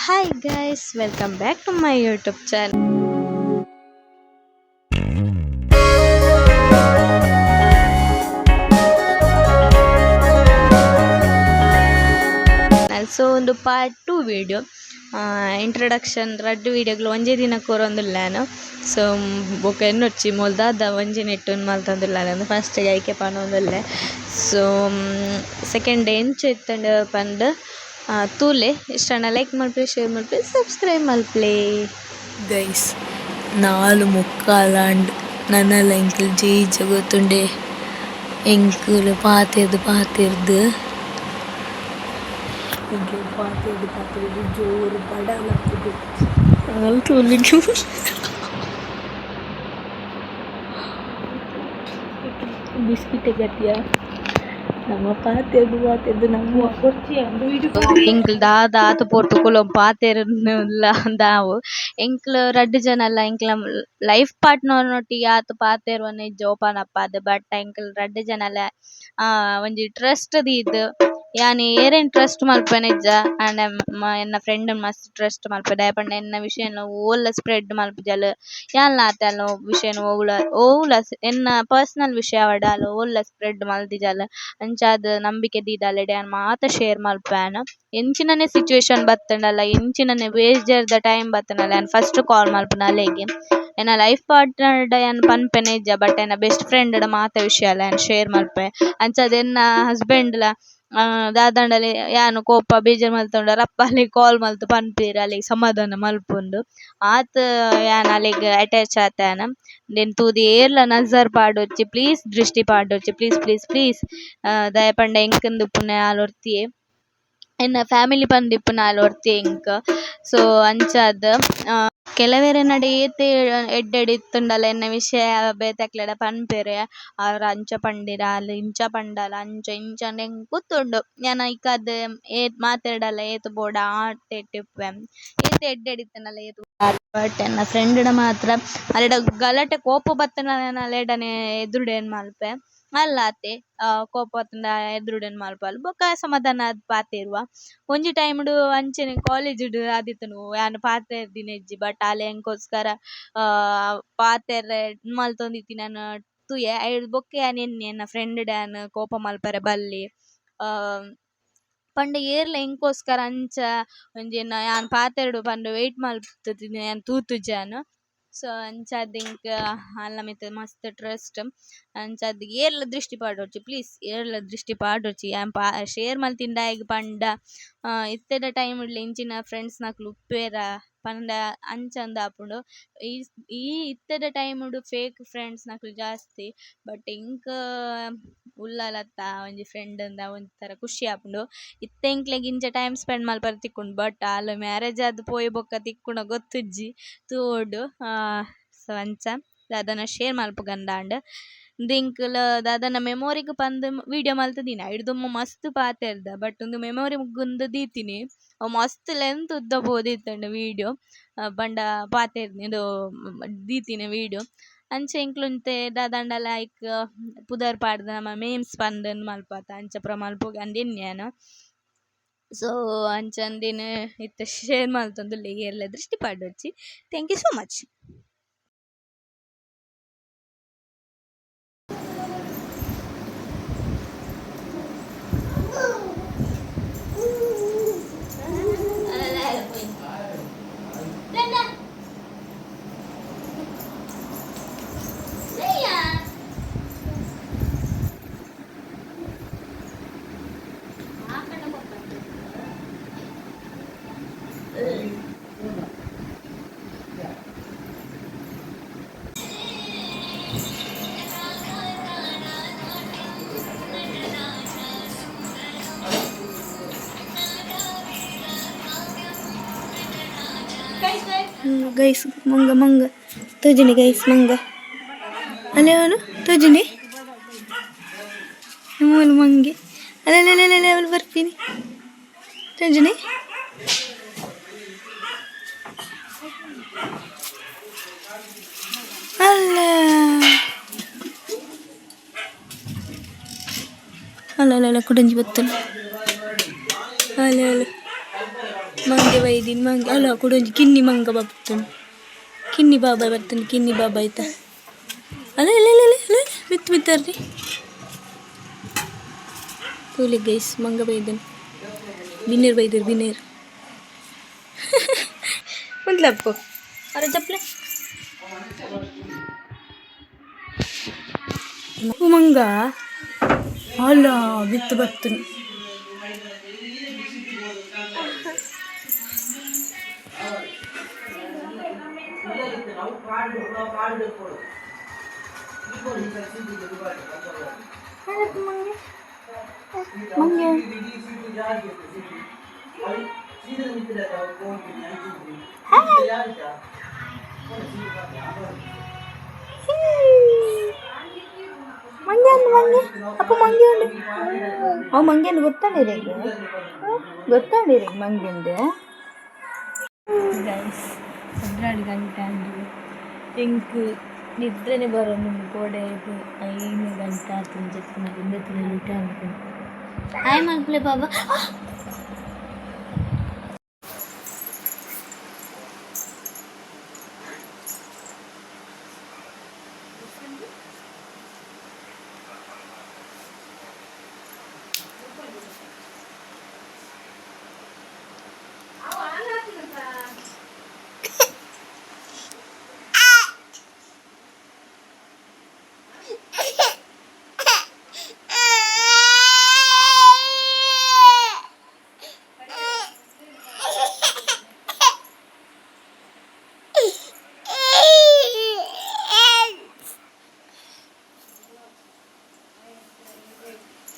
Hi guys, welcome back to my YouTube channel. So ಉಂದು part 2 video. Introduction ರಡ್ಡ್ ವೀಡಿಯೋಗ್ಲ ಒಂಜೇ ದಿನ ಕೊರೊಂದುಲ್ಲೆನ್. ಸೊ ಬೊಕ ಎನ್ನೊರ್ಚಿ ಮೂಲು ದಾದ ಒಂಜಿ ನೆಟ್ಟ್ ಮಲ್ತೊಂದುಲ್ಲೆರ್ ಫಸ್ಟ್ ಐಕೆ ಪನೊಂದುಲ್ಲೆ. ಸೊ ಸೆಕೆಂಡ್ ಡೇ ಎಂಚ ಇತ್ತ್ಂಡ್ ಪಂದ್ ತೂಲೆ. ಇಷ್ಟ ಲೈಕ್ ಮಲ್ಪುಲೆ, ಶೇರ್ ಮಲ್ಪುಲೆ, ಸಬ್ಸ್ಕ್ರೈಬ್ ಮಲ್ಪುಲೆ. ಗೈಸ್, ನಾಲ್ ಮುಕ್ಕಾಲಾಂಡ್ ನನಲ ಎಂಕುಲು ಜೀಜ ಗೊತ್ತುಂಡೆ ಎಂಕುಲು ಪಾತೆರ್ದ್ ಪಾತೆರ್ದ್ ಎಂಕುಲು ಪಾತೆರ್ದ್ ಪಾತೆರ್ದ್ ಜೋರು ಬಡಲತ್ತುದು ಆಲ್ ತೂಲಿಗೆ ಬಿಸ್ಕಿಟ್ ಗತಿಯ ನಮ್ಮ ಪಾತೆರ್ದ್ ಪಾತೆರ್ದ್ ನಮ್ಮ ಎಂಕ್ಲ್ ದಾದ ಆತ್ ಪೊರ್ತು ಕುಲೊಂದು ಪಾತೆರುನುಲ ದಾವು ಎಂಕ್ಲ್ ರಡ್ಡ್ ಜನಲ ಎಂಕ್ಲ್ನ ಲೈಫ್ ಪಾರ್ಟ್ನರ್ ನೊಟ್ಟಿಗೆ ಆತ್ ಪಾತೆರುನ ಇಜ್ಜಿ ಓಪನ್ ಅಪ್ ಆದ್ ಬಟ್ ಎಂಕುಲು ರಡ್ಡ್ ಜನಲ ಒಂಜಿ ಟ್ರಸ್ಟ್ ದೀದ್ ಯಾನ್ ಏರೆನ್ ಟ್ರಸ್ಟ್ ಮನ್ಪುವೆನ ಇಜ್ಜ ಆಂಡ ಎನ್ನ ಫ್ರೆಂಡ್ ನ್ ಮಸ್ತ್ ಟ್ರಸ್ಟ್ ಮನ್ಪುವೆ ದಾಯೆ ಪಂಡ ಎನ್ನ ವಿಷಯನ್ ಓಲ್ಲ ಸ್ಪ್ರೆಡ್ ಮನ್ಪುಜಲ್ ಯಾನ್ಲ ಆತೆ ಆಲ್ನ ವಿಷಯನ್ ಒವ್ಲ ಒವ್ಲ ಎನ್ನ ಪರ್ಸನಲ್ ವಿಷಯ ಆವಡ್ ಆಲ್ ಓಲ್ಲ ಸ್ಪ್ರೆಡ್ ಮಲ್ತಿಜಲ್. ಅಂಚಾದ್ ನಂಬಿಕೆ ದೀದ್ ಅಲೆಡ ಯಾನ್ ಮಾತ ಶೇರ್ ಮನ್ಪುವೆ ಎಂಚಿನನೆ ಸಿಚುಯೇಷನ್ ಬತ್ತ್ಂಡಲ ಎಂಚಿನನೆ ಬೇಜಾರ್ದ ಟೈಮ್ ಬತ್ತ್ಂಡಲ ಯಾನ್ ಫಸ್ಟ್ ಕಾಲ್ ಮನ್ಪುನ ಅಲೆಗ್. ಎನ್ನ ಲೈಫ್ ಪಾರ್ಟ್ನರ್ ಡ ಯಾನ್ ಪನ್ಪೆನೆ ಇಜ್ಜ ಬಟ್ ಎನ್ನ ಬೆಸ್ಟ್ ಫ್ರೆಂಡ್ ಡ ಮಾತ ವಿಷಯಲ ಯಾನ್ ಶೇರ್ ಮನ್ಪುವೆ. ಅಂಚಾದ್ ಎನ್ನ ಹಸ್ಬೆಂಡ್ ಲ ದಾದಾಂಡಲಿ ಯಾನ್ ಕೋಪ ಬೇಜಾರ್ ಮಲ್ತೊಂಡ ರಪ್ಪ ಅಲೆಗ್ ಕಾಲ್ ಮಲ್ತ್ ಪನ್ಪೆರ್ ಅಲೆಗ್ ಸಮಾಧಾನ ಮನ್ಪುಂದು. ಆತ್ ಯಾನ್ ಅಲೆಗ್ ಅಟ್ಯಾಚ್ ಆತೆ ಯಾನ್. ಉಂದೆನ್ ತೂದು ಏರ್ಲ ನಜರ್ ಪಾಡೊಡ್ಚಿ ಪ್ಲೀಸ್ ದ್ರಿಷ್ಟಿ ಪಾಡೊಡ್ಚಿ ಪ್ಲೀಸ್ ಪ್ಲೀಸ್ ಪ್ಲೀಸ್ ದಾಯೆ ಪಂಡ ಎಂಕಂದ್ ಇಪ್ಪುನೆ ಆಲ್ ಒರ್ತಿಯೆ. ಎನ್ನ ಫ್ಯಾಮಿಲಿ ಪಂದ್ ಇಪ್ಪುನ ಆಲ್ ಒರ್ತಿಯೆ ಎಂಕ್. ಸೊ ಅಂಚಾದ್ ಕೆಲವೆರೆನಡ ಏತೆ ಎಡ್ಡೆಡ್ ಇತ್ತುಂಡಲ ಎನ್ನ ವಿಷಯ ಬೇತೆಕ್ಲೆಡ ಪನ್ಪೆರ್. ಆರ್ ಅಂಚ ಪಂಡೆರ್ ಆಲ್ ಇಂಚ ಪಂಡಲ್ ಅಂಚ ಇಂಚ ಎಂಕ್ ಗೊತ್ತುಂಡು. ಯಾನ್ ಐಕಾದ್ ಏತ್ ಮಾತೆರ್ಡಲ ಏತ್ ಬೋಡ ಆತೆ ಇಪ್ಪುವೆ. ಏತ್ ಎಡ್ಡೆಡ್ ಇತ್ತ್ಂಡಲ ಏತ್ ಬಟ್ ಎನ್ನ ಫ್ರೆಂಡ್ ಡ ಮಾತ್ರ ಅಲೆಡ ಗಲಾಟೆ ಕೋಪ ಬತ್ತ್ಂಡ ಯಾನ್ ಅಲೆಡನೆ ಎದುರುಡೆ ಮಲ್ಪುವೆ. ಆಲ್ಲ ಆತೆ ಕೋಪ ಬತ್ತ್ಂಡ ಎದುರುಡೆ ಮನ್ಪುವಲ್ ಬೊಕ ಸಮಾಧಾನ ಆದ್ ಪಾತೆರುವ. ಒಂಜಿ ಟೈಮ್ ಡು ಅಂಚನೆ ಕಾಲೇಜ್ ಡ್ ಆದಿತ್ತ್ಂಡ್ ಯಾನ್ ಪಾತೆರ್ದಿನ ಇಜ್ಜಿ ಬಟ್ ಆಲ್ ಎಂಕೋಸ್ಕರ ಪಾತೆರ್ರೆ ಮಲ್ತೊಂದಿತ್ತಿನೆನ್ ತೂಯೆ. ಐರ್ದ್ ಬೊಕ ಯಾನ್ ಎನ್ನಿಯೆ ಎನ್ನ ಫ್ರೆಂಡ್ ಡ ಯಾನ್ ಕೋಪ ಮಲ್ಪೆರೆ ಬಲ್ಲಿ. ಪಂಡ ಏರ್ಲ ಎಂಕೋಸ್ಕರ ಅಂಚ ಒಂಜಿ ಯಾನ್ ಪಾತೆರೊಡು ಪಂದ್ ವೈಟ್ ಮಲ್ತಿದಿನ ಯಾನ್ ತೂತುಜಿ ಯಾನ್. ಸೊ ಅಂಚಾದ್ ಎಂಕ್ ಆಲ್ನ ಮಿತ್ತ್ ಮಸ್ತ್ ಟ್ರಸ್ಟ್. ಅಂಚಾದ್ ಏರ್ಲ ದೃಷ್ಟಿ ಪಾಡೊಡ್ಚಿ ಪ್ಲೀಸ್ ಏರ್ಲ ದೃಷ್ಟಿ ಪಾಡೊಡ್ಚಿ ಯಾನ್ ಶೇರ್ ಮಲ್ತಿನ ದಾಯೆಗ್ ಪಂಡ ಇತ್ತೆದ ಟೈಮ್ ಡ್ಲ ಇಂಚಿನ ಫ್ರೆಂಡ್ಸ್ ನಕುಲು ಉಪ್ಪುವೆರ ಪಂಡ ಅಂಚಂದ್ ಆಪುಂಡು. ಈ ಈ ಇತ್ತೆದ ಟೈಮ್ ಡು ಫೇಕ್ ಫ್ರೆಂಡ್ಸ್ ನಕುಲು ಜಾಸ್ತಿ. ಬಟ್ ಎಂಕ್ ಉಲ್ಲಲತ್ತ ಒಂಜಿ ಫ್ರೆಂಡ್ ಅಂದ್ ಒಂತರ ಖುಷಿ ಆಪುಂಡು. ಇತ್ತೆ ಎಂಕ್ಲೆಗ್ ಇಂಚ ಟೈಮ್ ಸ್ಪೆಂಡ್ ಮಲ್ಪರೆ ತಿಕ್ಕುಂಡು ಬಟ್ ಆಲ್ ಮ್ಯಾರೇಜ್ ಆದ್ ಪೋಯಿ ಬೊಕ್ಕ ತಿಕ್ಕುನ ಗೊತ್ತಿಜ್ಜಿ ತೂವೊಡು. ಸೊ ಅಂಚ ದಾದನ ಶೇರ್ ಮಲ್ಪುಗಂದಾಂಡ್. ಉಂದು ಎಂಕುಲು ದಾದನ ಮೆಮೊರಿಗ್ ಪಂದ್ ವೀಡಿಯೋ ಮಲ್ತ್ ದೀನ ಐಡ್ದ್ ದುಂಬು ಮಸ್ತ್ ಪಾತೆರ್ದ ಬಟ್ ಉಂದು ಮೆಮೊರಿ ಮುಗ್ಗುಂದು ದೀತಿನಿ. ಅವು ಮಸ್ತ್ ಲೆಂತ್ ಉದ್ದ ಪೋದಿತ್ತುಂಡು ವೀಡಿಯೋ ಪಂಡ ಪಾತೆರ್ನಿ ಉಂದು ದೀತಿನ ವೀಡಿಯೋ. ಅಂಚ ಎಂಕ್ಲು ಒಂತೆ ದಾದಾಂಡಲ ಐಕ್ ಪುದರ್ ಪಾಡ್ದ್ ನಮ ಮೇಮ್ಸ್ ಪಂದ್ ಮನ್ಪುವತ ಅಂಚ ಪೂರ ಮನ್ಪುಗ ಅಂದ್ ಎನ್ನಿಯೆ ಯಾನ್. ಸೊ ಅಂಚಂದಿನ ಇತ್ತೆ ಶೇರ್ ಮಲ್ತೊಂದುಲ್ಲೆ ಏರ್ಲ ದೃಷ್ಟಿ ಪಾಡೊಡ್ಚಿ. Thank you so much. Guys, ಮಂಗ ಮಂಗ ತೋಜುಂಡಿ ಗೈಸ್ ಮಂಗ ಅಲ್ಲೇ ಅವನು ತೋಜುಂಡಿ ಮೂಲು ಮಂಗೆ ಅಲ್ಲೇ ಅವಳು ಬರ್ತೀನಿ ತೋಜುಂಡಿ. ಅಲ್ಲ ಅಲ್ಲ ಅಲ್ಲ ಅಲ್ಲ ಕುಡಂಜಿ ಬತ್ತಲ್ಲ ಅಲ್ಲ ಅಲ್ಲ. ಮಂಗೆ ಬೈದಿನ ಮಂಗೆ ಅಲ್ಲ ಕುಡೊಂಜಿ ಕಿನ್ನಿ ಮಂಗ ಬತ್ತುಂಡು ಕಿನ್ನಿ ಬಾಬಾ ಬರ್ತುಂಡು ಕಿನ್ನಿ ಬಾಬಾ ಆಯ್ತಾ ಅಲ್ಲ ಇಲ್ಲ ಇಲ್ಲ ಇಲ್ಲ ಮಿತ್ತು ಮಿತ್ತರ್ರಿ ತೂಲಿ ಗೈಸ್ ಮಂಗ ಬೈದನ್ ಬಿನ್ನೇರ್ ಬೈದರ್ ಬಿನ್ನೇರ್ ಉಂದ್ಲಪ್ಪು ಅರೆ ಚಪ್ಪಲೆ ಮಂಗ ಅಲ್ಲ ಬಿತ್ತು ಬರ್ತುಂಡು ಮಂಗೆ ಮಂಗೆ ಅಂದು ಮಂಗೆ ಅಪ್ಪ ಮಂಗೆ ಉಂಡು ಅವು ಮಂಗೆ ಅಂದು ಗೊತ್ತಾಂಡಿರ ಗೊತ್ತಾಂಡಿರ ಮಂಗೆ ಉಂಡು ಗೈಸ್ 12 ಗಂಟೆ ಅಂದು ಎಂಕ್ ನಿದ್ರೆನೆ ಬರೋದು ಗೋಡೆ 5 ಗಂಟೆ ಆತು ಜಪ್ಪುನ ಇಂದೆತ್ತಿನ ಊಟ ಅನ್ಕೊಂಡು ಹಾಯ್ ಮಲ್ಪಲೆ ಬಾಬಾ.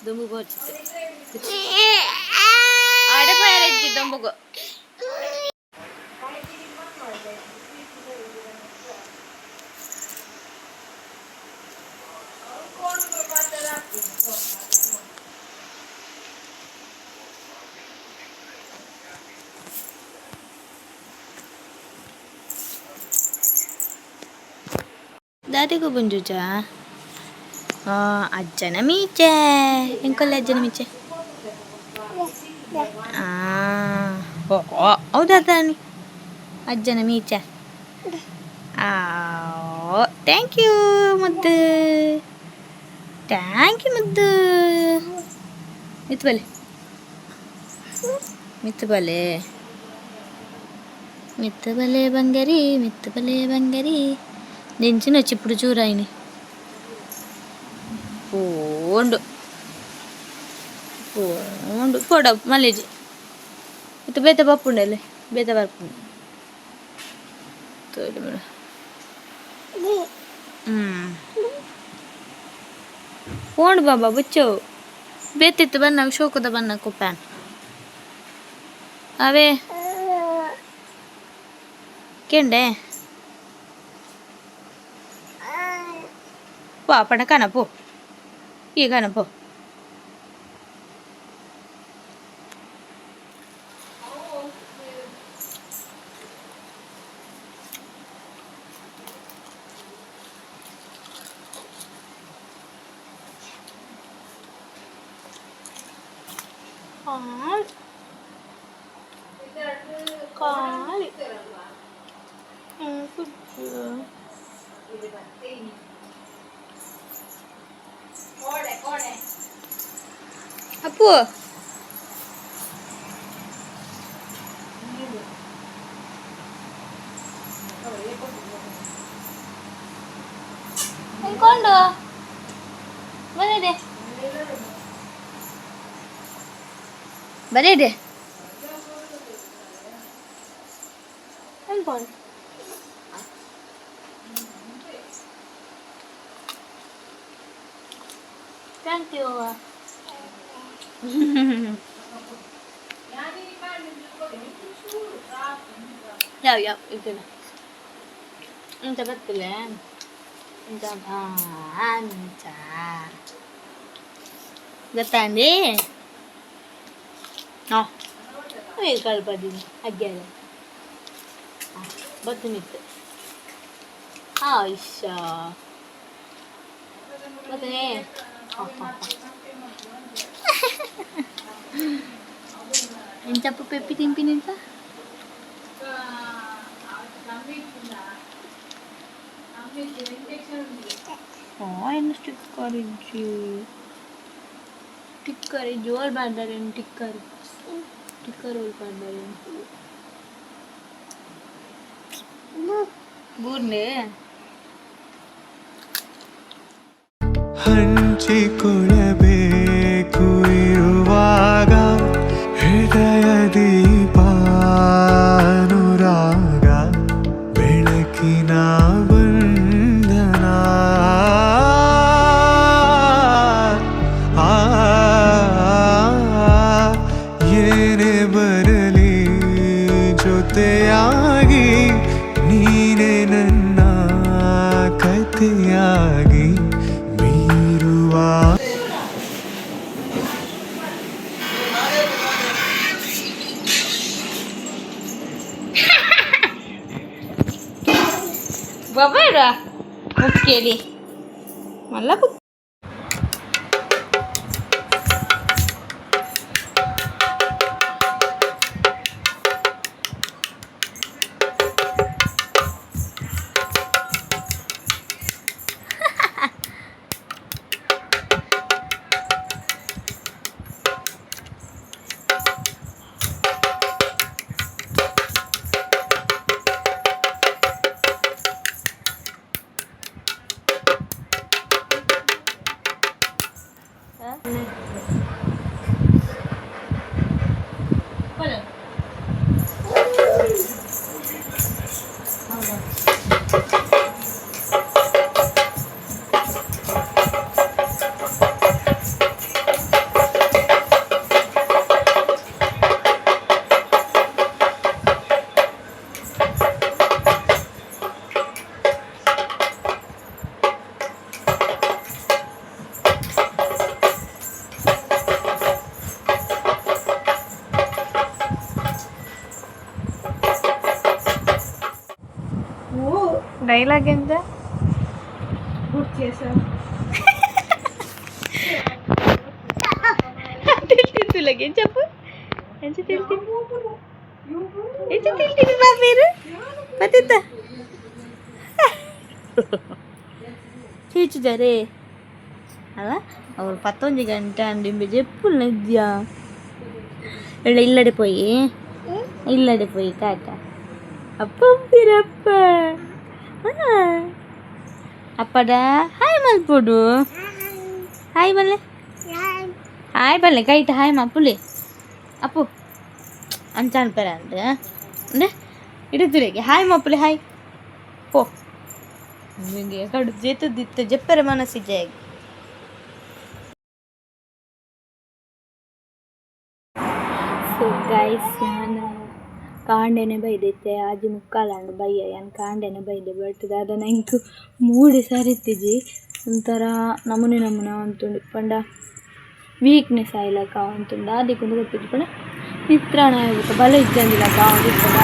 ದುಂಬು ಬೋಚಿತ್ತು ಆಡೆ ಪೋಯರೆಜ್ಜಿ ದೊಂಬುಗು. ದಾದೆಗು ಬಂಜುಜಾ ಅಜ್ಜನ ಮೀಚೆ ಎಂಕೊಲ್ಲ ಅಜ್ಜನ ಮೀಚೆ ಹೌದಾ ತಾನಿ ಅಜ್ಜನ ಮೀಚೆ. Thank you ಮುದ್ದು, thank you ಮುದ್ದು. ಮಿತ್ತು ಬಲೆ ಮಿತ್ತು ಬಲೆ ಮಿತ್ತು ಬಲೆ ಬಂಗರಿ ಮಿತ್ತು ಬಲೆ ಬಂಗರಿ దించిన చిప్పుడు చూరాయిని పోండు పోండు పోడ మళ్ళీ ಇತ್ತು ಬೇತೆ ಬಪ್ಪುಂಡಲೆ ಬೇತೆ ಬರ್ಪುಂಡು ತೋಲಿ ಮೇಡ. ಪೋಂಡು ಬಾಬಾ ಬುಚ್ಚವು ಬೇತಿತ್ತು ಬನ್ನಾಗ ಶೋಕದ ಬನ್ನ ಕುಪ್ಪಾನ್ ಅವೇ ಕೆಂಡೆ ಪೋ ಪಣ ಕಾಣ ಪೋ ಈ ಕಾಣ ಪೋ. ಖಾಲಿ ಅಪ್ಪು ಎಂಕೊಂಡು ಬರೀ ಬರೀ ಅನ್ಕೊಂಡು. Thank you. ಯಾವ ಯಾವ ಇದನ್ನ ಇಂತ ಬತ್ತಿಲ್ಲ ಇಂತ ಅಂಚ ಗೊತ್ತಾಂಡಿ ಹಾಂ ಕಲ್ಪದೀನಿ ಅಗ್ಗ್ಯಾರ ಬತ್ತನಿತ್ತು ಆಯ್ಷಾ ಬತ್ತನೇ. ಎಂಚಪ್ಪ ಪೆಪ್ಪಿ ತಿಂಪಿನಿಂತ. ಏನು ಸ್ಟಿಕ್ಕರ್ ಇಜ್ಜಿ. ಟಿಕ್ಕರ್ ಜೋರು ಬಾರ್ದಾರೇನು ಟಿಕ್ಕರ್ ಟಿಕ್ಕರ್ ಹೋಲ್ ಬಾರ್ದಾರೇನು ಬೂರ್ನೆ. ಹಂಚಿಕೊಳ್ಳಬೇಕು ಇರುವಾಗ ಹೃದಯ ದೀಪ ಅನುರಾಗ ಬೆಳಕಿನ ಬಂಧನ ಆ, ಏನೇ ಬರಲಿ ಜೊತೆಯಾಗಿ ನೀನೇ ನನ್ನ ಕಥೆಯಾಗಿ ಮೀರುವ. ಬಬೇಡ ಮುಕ್ಕೇಳಿ ಮಲ್ಲ. ಡೈಲಾಗ್ ಎಂತ? ತಿಳ್ತಿತ್ತು ಎಂಚಪ್ಪು ಎಂಚ ತಿಳ್ತೀನಿ ಎಂಚ ತಿಳ್ತೀನಿ ಬಾಬೀರು ಬತ್ತಿತ್ತ ಚೀಚುಜಾರೆ ಅಲ್ಲ ಅವ್ರು ಪತ್ತೊಂಜಿ ಗಂಟೆ ಅಂಡಿಂಬೆ ಜೆಪ್ಪುಲ್ನ ಇದ್ಯಾ ಇಲ್ಲ ಇಲ್ಲಡೆ ಪೋಯಿ ಇಲ್ಲಡೆ ಪೋಯಿ ಕಾಟ ಅಪ್ಪ ಅಪ್ಪ ಅಪ್ಪಡ ಹಾಯ್ ಮಲ್ಪೊಡು ಹಾಯ್ ಬಲ್ಲೆ ಹಾಯ್ ಬಲ್ಲೆ ಕೈಟ್ ಹಾಯ್ ಮಪ್ಪುಲಿ ಅಪ್ಪು ಅಂಚ ಅನ್ಪೆರ ಅಂದ್ರೆ ಅಂದ್ರೆ ಇಡುತ್ತುಲೆಗೆ ಹಾಯ್ ಮಪ್ಪುಲಿ ಹಾಯ್ ಪೋ ನಿಮಗೆ ಕಡು ಜೇತದಿತ್ತು ಜೆಪ್ಪರೆ ಮನಸ್ಸಿಜೆ. ಸೊ ಗೈಸ್, ನಾನು ಕಾಂಡೆನೆ ಬೈದಿತ್ತೆ. ಆಜಿ ಮುಕ್ಕಾಲಾಂಡ್ ಬಯ್ಯ. ಯಾನ್ ಕಾಂಡೆನೆ ಬೈದೆ, ಬಟ್ ದಾದನ ಎಂಕ್ ಮೂಡೆ ಸರಿತಿಜಿ. ಒಂಥರ ನಮೂನೆ ನಮೂನೆ ಆವೊಂತುಂಡು ಪಂಡ ವೀಕ್ನೆಸ್ ಆಯ್ಲಕ ಆವೊಂತುಂಡು. ದಾದೆಕ್ ಗೊತ್ತಿಜ್ಜಿ, ಪಂಡ ನಿತ್ರಾಣ ಬೊಕ ಬಲ ಇಜ್ಜಂದಿಲಕ ಆವೊಂದಿತ್ತದ.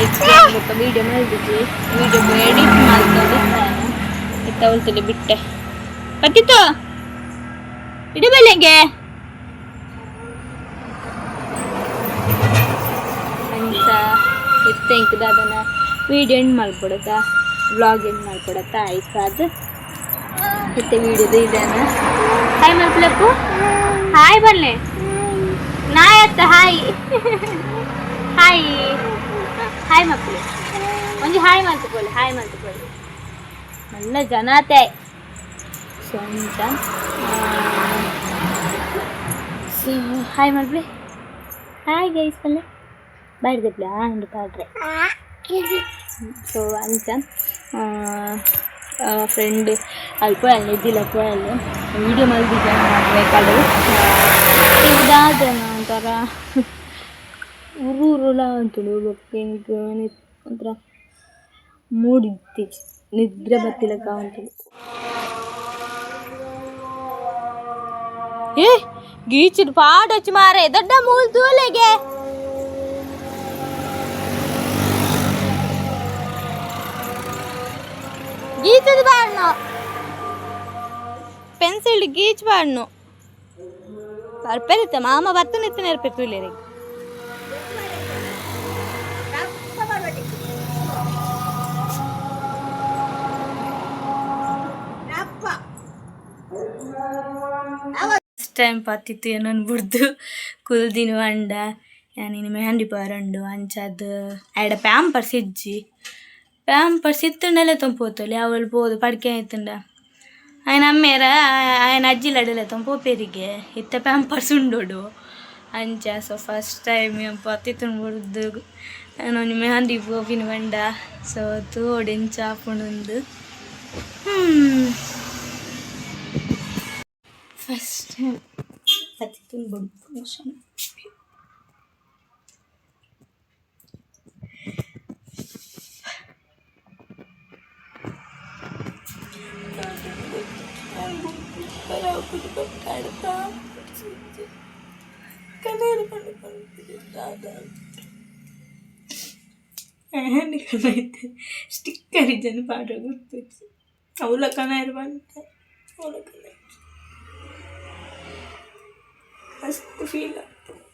ಐಕ್ ಬೊಕ ವೀಡಿಯೋ ಮಲ್ದಿಜಿ. ವೀಡಿಯೋ ಎಡಿಟ್ ಮಲ್ತೊಂದಿತ್ತೆ ಇತ್ತ ಉಲ್ತುಲೆ ಬಿಟ್ಟೆ. ಪತ್ತಿತ್ತು ಇಡು ಬೆಲೆಂಗೆ ಅಂಚ ಇತ್ತೆ ಎಂಕ್ ದಾದನ ವೀಡಿಯೋ ಎಂಡ್ ಮಲ್ಪೊಡತ್ತ, ವ್ಲಾಗ್ ಎಂಡ್ ಮಲ್ಪೊಡತ್ತ. ಐಕಾದ್ ಇತ್ತೆ ವೀಡಿಯೋದು ಇದೇನ. ಹಾಯ್ ಮಲ್ಪುಲಪ್ಪು, ಹಾಯ್ ಬನ್ನೆ ನಾಯತ್ತ ಹಾಯ್ ಹಾಯ್ ಹಾಯ್ ಮಕ್ಕಳು ಒಂಜಿ ಹಾಯ್ ಮಲ್ತುಕೊಳ್ಳಿ, ಹಾಯ್ ಮಲ್ತುಕೊಳ್ಳಿ. ಮಲ್ಲ ಜನತೆ. ಸೊ ಅಂಚ ಸೊ ಹಾಯ್ ಮಲ್ಪುಲೆ, ಹಾಯ್ ಗೈಸ್ ಪಲ್ಲೆ ಬಾಡ್ದಪ್ಲೆ ಆಂಡ್ ಪಾಡ್ರೆ. ಸೊ ಅಂಚ ಫ್ರೆಂಡ್ ಅಲ್ಪ ಅಲ್ಲಿ ಇದ್ದಿಲ್ಲ ಪೋಯಲ್ ವೀಡಿಯೋ ಮಲ್ದಿದ್ದೆ ಬೇಕಾದ್ರೆ. ದಾದನ ಒಂಥರ ಉರು ಉರುಲ ಅಂತುಂಡು. ಬೊಕ್ಕ ಎಂಕ್ ಒಂಥರ ಮೂಡ್ ಇತ್ತಿಜಿ, ನಿದ್ರೆ ಬತ್ತಿಲಕ ಉಂಟು. ಏ ಗೀಚಿನ ಪಾಡೊಚ್ಚಿ ಮಾರೆ ದೊಡ್ಡ ಮೂಲ್ ತೂಲೆಗೆ ಗೀಚದ ಬಾಡ್ನು ಪೆನ್ಸಿಲ್ ಗೀಚ್ ಬಾಡ್ನು ಬರ್ಪೆರಿತ್ತೆ ಮಾಮ ಬತ್ತು ನಿತ್ತ ನೆರ್ಪೆ ತೂಲೆರೆ. ಟೈಮ್ ಪತ್ತಿತ್ತು ಎನನ್ ಬುಡ್ದು ಕುಲ್ದಿನ ಪಂಡ ಯಾನ್ ಇನಿ ಮೆಹಂದಿ ಪಾಡುಂಡು ಅಂಚಾದ್ ಆಯಡ ಪ್ಯಾಂಪರ್ಸ್ ಇಜ್ಜಿ. ಪ್ಯಾಂಪರ್ಸ್ ಇತ್ತುಂಡಲೇ ಪೋತೊಲಿ ಅವಳು ಪೋದು ಪಡ್ಕೆ ಇತ್ತುಂಡ ಆಯನ ಅಮ್ಮೇರ ಆಯನ ಅಜ್ಜಿಲಡಲೆ ಪೋಪೆರಿಗೆ ಇತ್ತೆ ಪ್ಯಾಂಪರ್ಸ್ ಉಂಡೋಡು. ಅಂಚ ಸೊ ಫಸ್ಟ್ ಟೈಮ್ ಪತ್ತಿತ್ತುಂಡು ಬುಡ್ದು ಯಾನ್ ಒಂಜಿ ಮೆಹಂದಿ ಪೋಪಿನ ಪಂಡ ಸೊ ತೂವೊಡು ಎಂಚ ಆಪುಂಡು. ಫಸ್ಟ್ ಟೈಮ್ ಪತ್ತಿತ್ತುಂಡು ಬುಡ್ದು ಫಂಕ್ಷನ್. ಸ್ಟಿಕ್ಕರ್ ಇಜ್ಜಂದೆ ಪಾಡ್ರೆ ಗೊತ್ತಿಜ್ಜಿ ಅವ್ಲ ಕನಯೆರೆ ಪಂತೆ ಅವ್ಲ ಕನಯೆರೆ ಮಸ್ತ್ ಫೀಲ್ ಆಪುಂಡು.